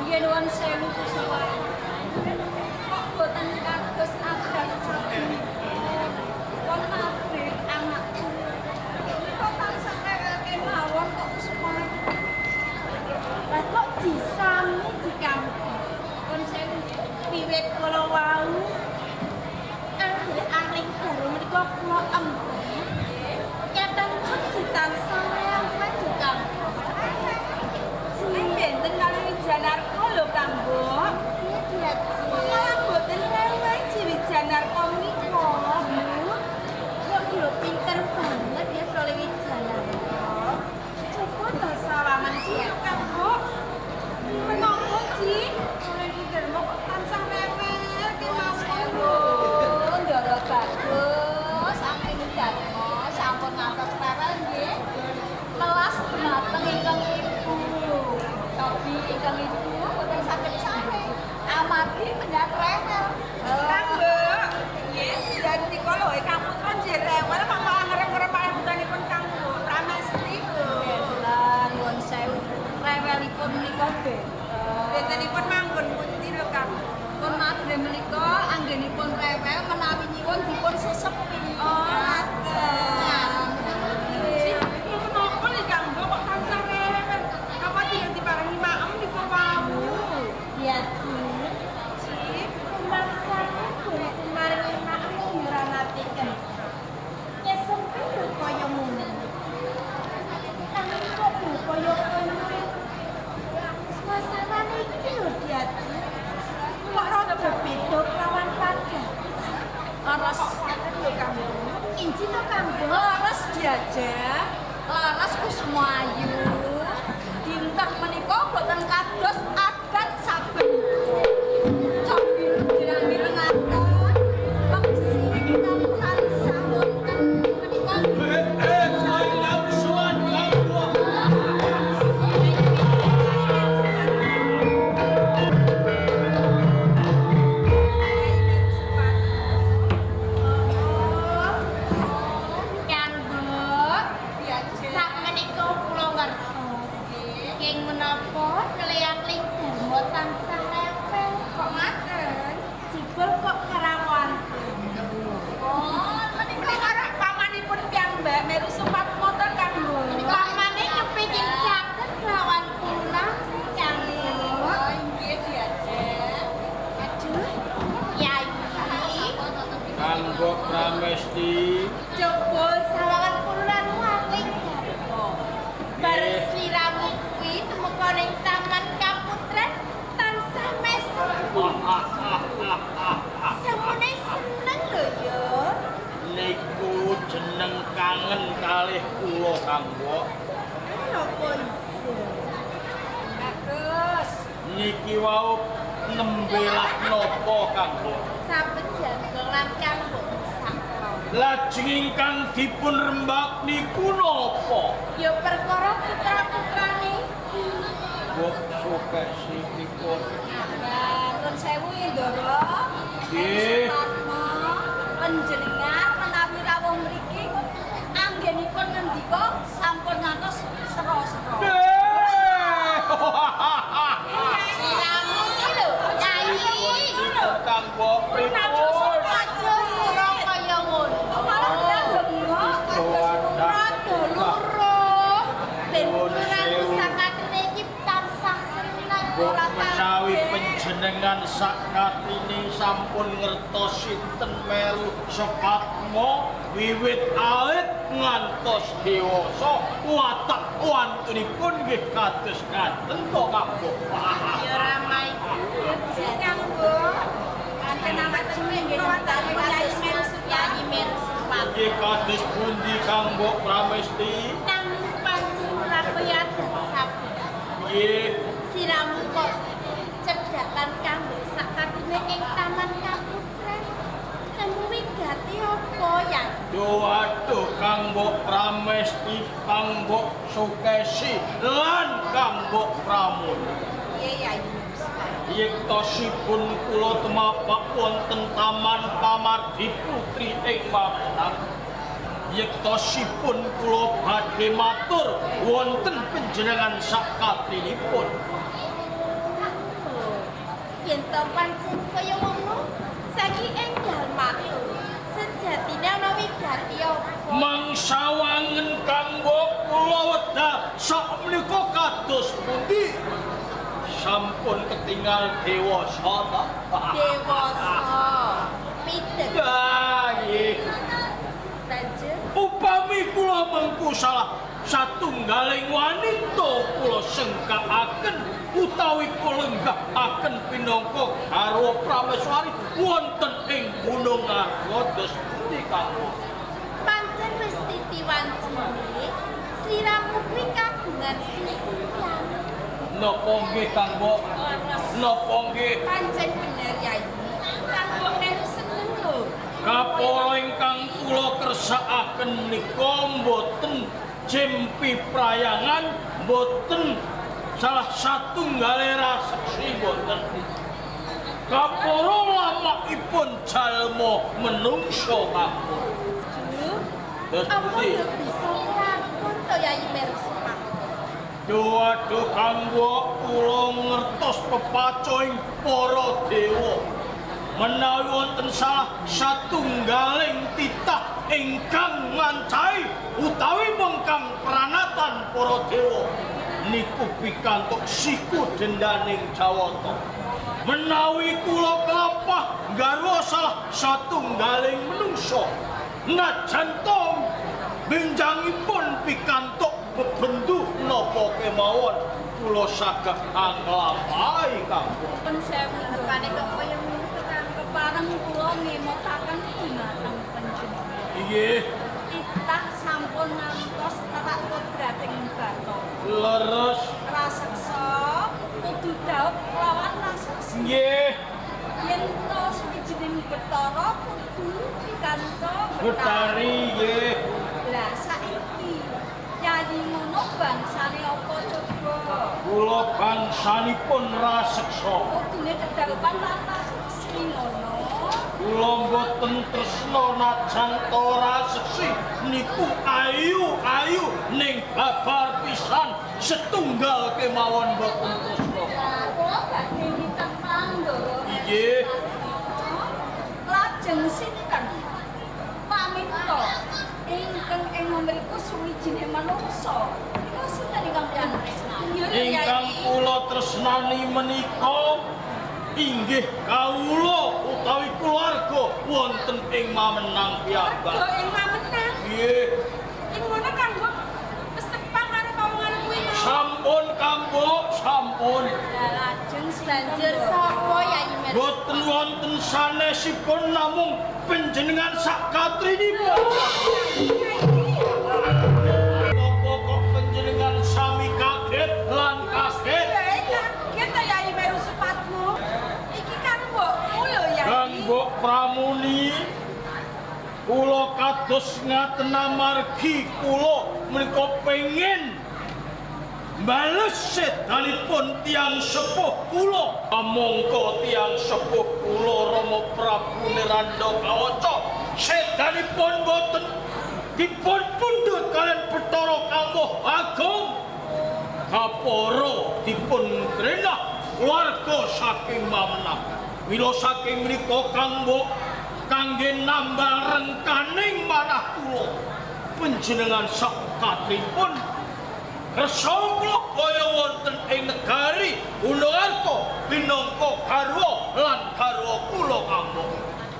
Nggih, nuwun sewu, Kusuma. Kok boten kados adat sabenipun. Pun pabrik anakku. Kok tansah rewel kemawon kok, Kusuma? Lah, kok disami dikampu. Nuwun sewu nggih. Wiwit kula wau angger aring dalu menika kula embah. Nyatanipun ditansah rewel dikampu. Ning benten kali Wijanarko lho, Kang Mbok. Iya. Kok malah boten rewel Ci Wijanarko menika? Kok yo pinter banget ya Prole Wijanarko. Coba to sawangan Ci, Kang Mbok. Menapa, Ci? Oleh Darmo kok tansah rewel kemawon lho. Ndara bagus, saking Darmo sampun ngantos rewel nggih. Melas dumateng ingkang ibu. Cobi ingkang ibu boten saged sare. Amargi pendak rewel. Kang Mbok. Nggih, jan nika lho Kang Putra nggih rewel kok malah ngerem-ngerem parebutanipun Kang Mbok Pramesti lho. Lah, nuwun sewu, rewelipun menika benten. Bentenipun manggon pundi lho, Kang? Pun madre menika anggenipun rewel menawi nyuwun dipun sesepi. Oh, ngaten. Menapa lho, Kang Mbok, kok tansah rewel? Napa tidak diparingi maem niku wau? Ya, Ci. Ci, Rumangsane guruku maringi maem ya ora nate kena. Nyesempe yo kaya ngono. Nanging kok bu kaya kono. Suasanane iki lho, Diaji. Kok rada beda kelawan padha. Leres. Ngaten lho, Kang Mbok. Inji to, Kang Mbok? Leres diajak, leres Kusuma Ayu. Dinten menika boten kados adat sabenipun. Cobi jenengan mirengaken peksi ingkang tansah wonten menika. Eh, saya suwan, Kang Mbok. Kang Mbok, sak menika kula ngertos. Ing menapa kleyang-kling Darma tansah rewel. Kok ngaten? Jebul kok kerawan. Oh, menika Menika arek pamanipun piyambak Meru Supatmo to, Kang Mbok? Pamane kepingin caket kelawan kula, Kang Mbok. Oh, nggih diajak. Aduh, Yai. Kang Mbok Pramesti. Coba sawangan kula angling Darma. Bareng sliramu kuwi tumeka ning Taman Kaputren tansah mesem. Semune seneng lho ya. Niku jeneng kangen kalih kula, Kang Mbok. Napa iso? Bagus. Niki wau nembe lah napa, Kang Mbok? Saben jagong lan Kang Mbok sakro. Lajeng ingkang dipun rembak niku napa? Ya perkara putra-putrane iki. Mbok Sukesi pripun? Nah, nuwun sewu ya, Ndara. Nggih. Supatmo, panjenengan menawi rawuh mriki anggenipun ngendika sampun ngantos sera-sera. Sliramu iki lho, Yai. Kang Mbok pripun? Aja sira kaya ngono. Malah bengok kados Rada luruh. Ben putramu sakatine iki tansah seneng Mbok ora menawi kaget. Panjenengan sakatine sampun ngertos sinten Meru Supatmo wiwit alit ngantos dewasa watak wantunipun nggih kados ngaten to, Kang Mbok? Ya ora maiku ya. Si Kang Mbok. Kanten ngaten nggih watakipun Yai Meru Supatmo. Yai Meru Supatmo. Nggih kados pundi, Kang Mbok Pramesti? Nanging pancen ora kaya adat saben. Nggih. Siramu kok cedhakan Kang Mbok sakatine ing Taman Kaputren. Temu wigati apa ya? Duh aduh, Kang Mbok Pramesti, Kang Mbok Sukesi lan Kang Mbok Pramono. Iya, Yai Meru Supatmo. Yektosipun kula tumapak wonten Taman Pamardi Putri ing Magelang. Yektosipun kula badhe matur wonten panjenengan sakatrinipun. Yen to pancen kaya ngono, saiki enggal matur. Sejatine ana wigati apa? Mangsawangen kanggo kula wedal sak menika kados pundi? Sampun ketingal dewasa ta? Dewasa. Pidek. Ya, nggih. Banjur Upami kula mengku salah satunggaling wanita kula sengkakaken utawi kulenggahaken pinangka garwa prameswari wonten ing Gunung Arga dos pundi kanggo? Pancen wis titi wancine, sliramu kuwi kagungan sisian. Napa nggih kanggo? Napa nggih? Pancen bener Yai. Kanggo melu seneng lho. Kapara ingkang kula kersakaken menika mboten jempi prayangan, mboten salah satunggale raseksi mboten. Kapara lamakipun jalma menungso kanggo. Duh, Terus apa pundi? yo bisa nglakon to Yai Meru Sumatno? Duh aduh kanggo kula ngertos pepacoing para dewa. Menawi wonten salah satunggaling titah ingkang ngancai utawi mengkang pranatan para dewa niku pikantuk siku dendaning Jawata. Menawi kula kelampah garwa salah satunggaling menungsa najan to benjangipun pikantuk bebendu napa kemawon kula saged anglampahi kanggo. Pun sewu Rupane kok kaya ngono to Kang. Kepareng kula ngemutaken dumateng panjenengan. Nggih. Titah sampun ngantos terak kodrating Bathara. Leres. Raseksa kudu daup kelawan raseksa. Nggih. Yen to suwijining Bathara kudu pikantuk Betari nggih. Lah saiki Yayi ngono bangsane apa coba? Kula bangsanipun raseksa. Kudune kedaupan lan raseksi ngono. Kula mboten tresna najan to raseksi niku ayu-ayu ning babar pisan setunggal kemawon mboten tresna. Lah kula badhe mitempang Ndoro. Nggih. Lajeng sinten pamita ingkang ing mriku suwijine manungsa. Nika sinten ingkang tresnani? Ingkang kula tresnani menika inggih kawula utawi keluarga wonten ing Mamenang piyambak. Mergo ing Mamenang. Nggih. Ing ngono kanggo wis tepang karo pawongan kuwi mau. Sampun kanggo, sampun. Lah lajeng sinten Banjur sapa Yai Meru? Boten wonten sanesipun namung panjenengan sak katrinipun. Napa kok panjenengan sami kaget lan kaget? Kaget to Yai Meru Supatmo. Iki kan mbokmu lho Yai. Kanggo pramuni kula kados ngaten amargi kula menika pengin bales sedanipun tiyang sepuh kula. Kamangka tiyang sepuh kula Rama Prabu Niranda Kawaca sedanipun boten dipun pundhut kalian Bathara Kambuh Agung. Kapara dipun krenah keluarga saking Mamenang. Mila saking menika kanggo kangge nambal rengkaning manah kula panjenengan sak katripun kersa kula kaya wonten ing negari Gunung Arka pinangka garwa lan garwa kula kanggo.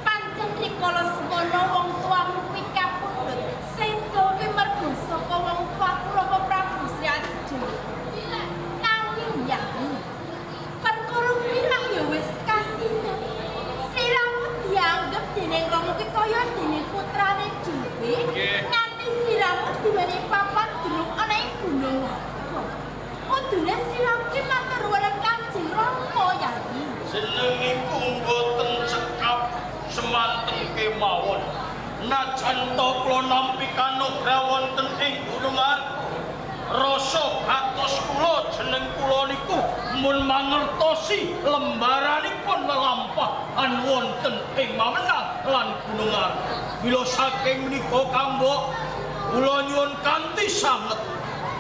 Pancen rikala semono wong tuamu kuwi kapundhut. Sedo kuwi mergo saka wong tuaku Rama Prabu Sri Aji. Nanging Yai, perkara kuwi lak ya wis kasine. Sliramu dianggep dening Rama kuwi kaya dene putrane dhewe. Nggih. Nganti sliramu diwenehi papan dunung ana ing Gunung Arka. Kudune sliramu kuwi matur nuwun Kanjeng Rama Yai. Jenengiku mboten cekap semanten kemawon. Najan to kula nampi kanugrah wonten ing Gunung Arka. Rasa batos kula jeneng kula niku mun mangertosi lembaranipun lelampahan wonten ing Mamenang lan Gunung Arka. Mila saking menika kanggo kula nyuwun kanthi sanget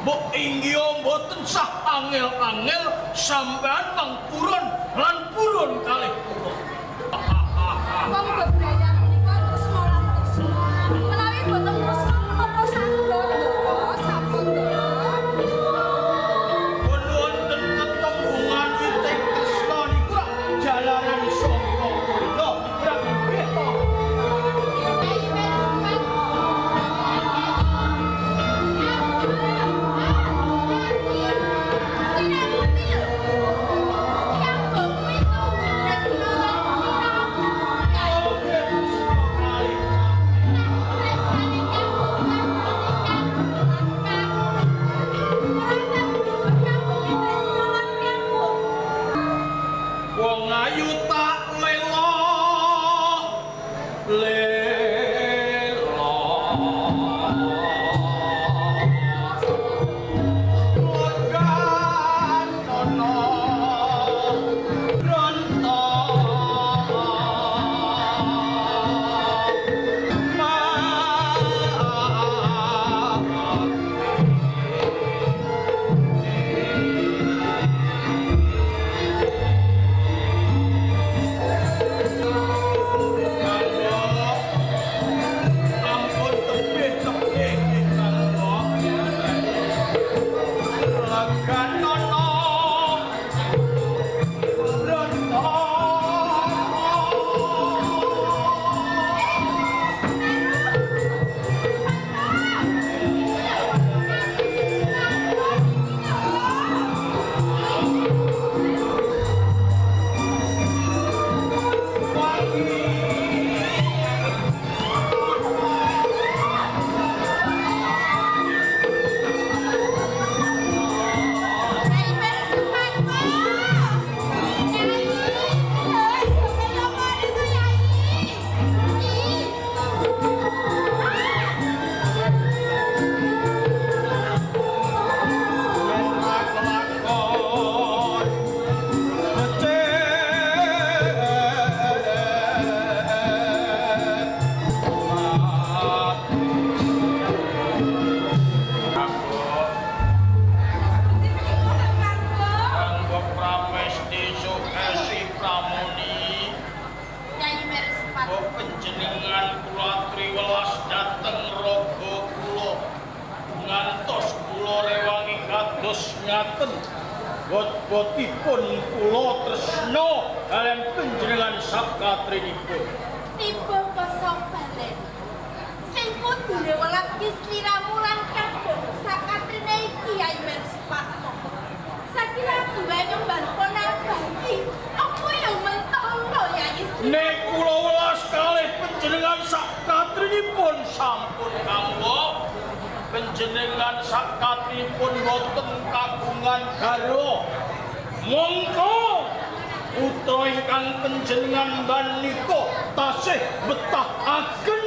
Mbok inggih mboten sah angel-angel sampean mangpurun lan purun kalih kula. Wong bebrayan menika tresna lan tresna. Menawi boten tresna menapa saged Ndara? Sampun Ndara. Pun wonten tetembungan witing tresna niku rak jalaran saka kula rak beta. Wong ayu tak lelo lelo Legan kono ronto Ampun tebih-tebih kanggo Leganono ronto. Yen ra kelakon becik mati. Kanggo Pramesti Sukesi Pramoni, kok panjenengan kula aturi welas dhateng raga kula ngantos kula rewangi kados ngaten. Bot-botipun kula tresna kalian panjenengan sakatrinipun. Tiba kosong balen. Sing kudune welas ki sliramu lan kabeh sakatrine iki Yai Mersupatmo. Sakira duwe nyemban ponabaki, apa ya mentolo Yai? Nek kula welas kalih panjenengan sakatrinipun sampun kanggo panjenengan sakatrinipun boten kagungan garwa. Mongko putra ingkang panjenengan banika tasih betahaken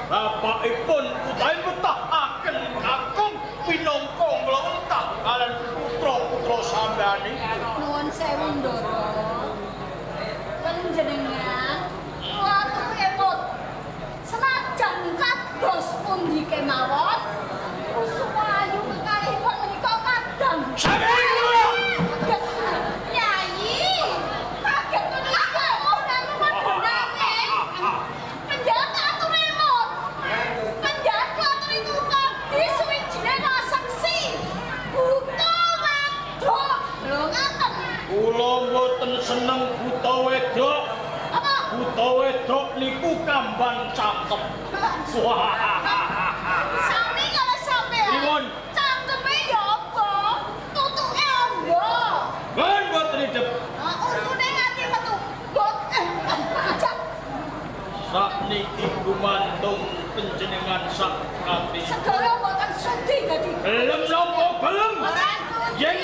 bapakipun utawi betahaken kakung pinangka nglentah kalian putra-putra sampeyan iki. Nuwun sewu Ndara. Panjenengan kula atur emut. Senajan kados pundi kemawon, Kusumayu kekalihipun menika kadang. Sampeyan kula Kaget. Yai, kaget menika nang madunane. Penjahat atur emut. Penjahat atur itu pabdi suwijine raseksi. Buta wedok. Lho ngaten. Kula mboten seneng buta wedok. Apa? Buta wedok niku kamban cangkem. Wah. Sami kalau sampean. Pripun? Cangkeme ya apa? Tutuke amba. Ben mboten idep. Ah, untune nganti metu. Bot. Ajak. Sakniki gumantung panjenengan sak kati. Segala mboten sudi dadi. Gelem napa gelem? Ora sudi. Yen